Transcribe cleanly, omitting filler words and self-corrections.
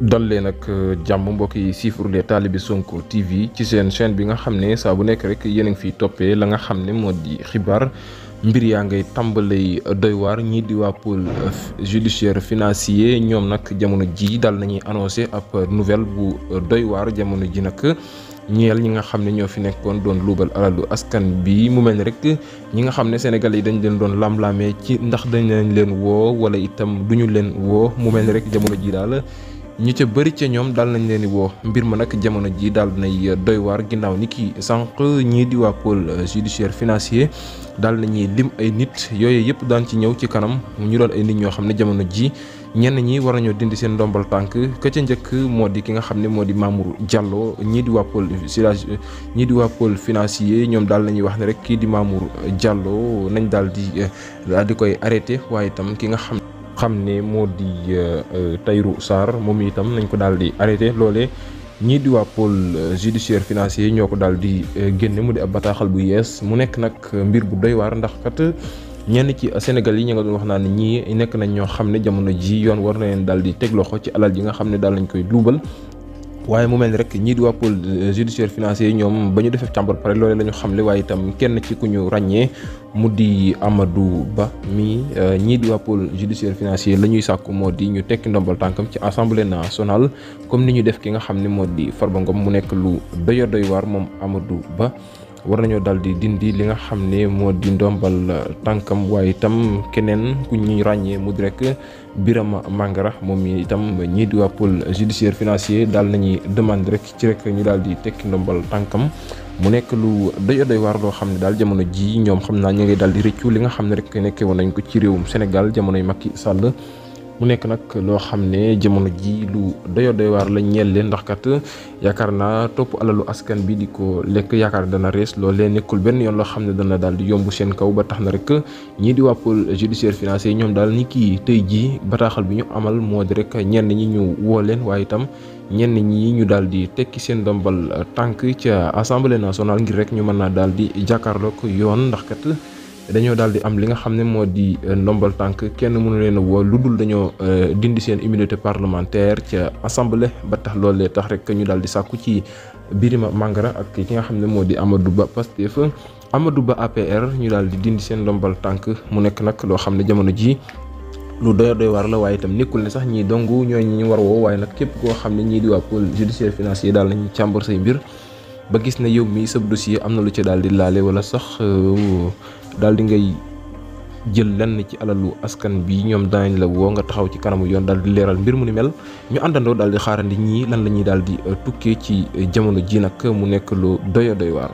dal leen ak jàmm mbokk yi siifur les Talibé Sonko TV ci seen chaîne bi nga xam ne saa bu nekk rek yéen a ngi fiy toppee la nga xam ne moo di xibaar mbir yaa ngay tàmbalay doy waar ñii di waa pôle judiciaire financier ñoom nag jamono ji daal nañuy annoncé ab nouvelle bu doy waar jamono ji nag ñeel ñi nga xam ne ñoo fi nekkoon doon luubal alalu askan bi mu mel ni rek ñi nga xam ne Sénégal yi dañ leen doon lam-laamee ci ndax dañ leen woo wala itam duñu leen woo mu mel ni rek jamono ji daal ñi ca bëri ca ñoom daal nañ leen di woo mbir ma nag jamono ji daal nay doy waar ginnaaw ni ki sànq ñii di waa pôle judiciaire financier daal nañuy lim ay nit yooyu yëpp daan ci ñëw ci kanam ñu doon ay nit ñoo xam ne jamono ji ñenn ñi war nañoo dindi seen ndombal tànk ka ca njëkk moo di ki nga xam ne moo di Mamour Diallo ñii di waa pôle financier ñoom daal nañuy wax ne rek kii di Mamour Diallo nañ daal di koy arrêté waaye itam ki nga xam ne moo di Tahirou Sarr moom itam nañ ko daal di arrêté loolee ñii di waa pôle judiciaire financier ñoo ko daal di génne mu di ab bataaxal bu yees mu nekk nag mbir bu doy waar ndax kat ñenn ci Sénégal yi ñu nga doon wax naan ñii nekk nañ ñoo xam ne jamono ji yoon war na leen daal di teg loxo ci alal ji nga xam ne daal nañ koy luubal waaye mu mel ni rek ñii di waa pôle judiciaire financier ñoom ba ñu defee càmbar pare loolee la ñu xamle waaye itam kenn ci ku ñu ràññee mu di Amadou Ba mi ñii di waa pôle judiciaire financier la ñuy sàkku moo di ñu tekki ndombal tànkam ci assemblée nationale comme ni ñu def ki nga xam ne moo di Farba Ngom mu nekk lu doy waar moom Amadou Ba war nañoo daal di dindi li nga xam ne moo di ndombal tànkam waaye itam keneen ku ñuy ràññee mu di rek Birama Mangara moom mi itam ñii di waa pôle judiciaire financier daal nañuy demande rek ci rek ñu daal di tekki ndombal tànkam mu nekk lu doy waar loo xam ne daal jamono ji ñoom xam naa ñu ngi daal di rëccu li nga xam ne rek nekkee woon nañ ko ci réewum Sénégal jamonoy Macky Sall mu nekk nag loo xam ne jamono ji lu doy waar la ñeel leen ndax kat yaakaar naa topp alalu askan bi di ko lekk yaakaar dana rees loolee nekkul benn yoon loo xam ne dana daal di yomb seen kaw ba tax na rek ñii di waa pôle judiciaire financier ñoom daal ni kii tey jii bataaxal bi ñu amal moo di rek ñenn ñi ñu woo leen waaye itam ñenn ñi ñu daal di tekki seen ndombal tànk ca assemblée nationale ngir rek ñu mën naa daal di jàkkaarloo ko yoon ndax kat dañoo daal di am li nga xam ne moo di ndombal tànk kenn mënu leen a woo lu dul dañoo dindi seen immunité parlementaire ca assemblée ba tax loolee tax rek ñu daal di sàkku ci Birima Mangara ak ki nga xam ne moo di Amadou Ba Pastef Amadou Ba APR ñu daal di dindi seen ndombal tànk mu nekk nag loo xam ne jamono ji lu doy waar la waaye itam nekkul ne sax ñii dong ñooy ñi ñu war woo waaye nag képp koo xam ne ñii di waa pôle judiciaire financier daal nañu càmbar say mbir ba gis ne yow mi sab dossier am na lu ci daal di laale wala sax daal di ngay jël lenn ci alalu askan bi ñoom danañ la woo nga taxaw ci kanamu yoon daal di leeral mbir mu ni mel ñu àndandoo daal di xaarandi ñii lan la ñuy daal di tukkee ci jamono ji nag mu nekk lu doy waar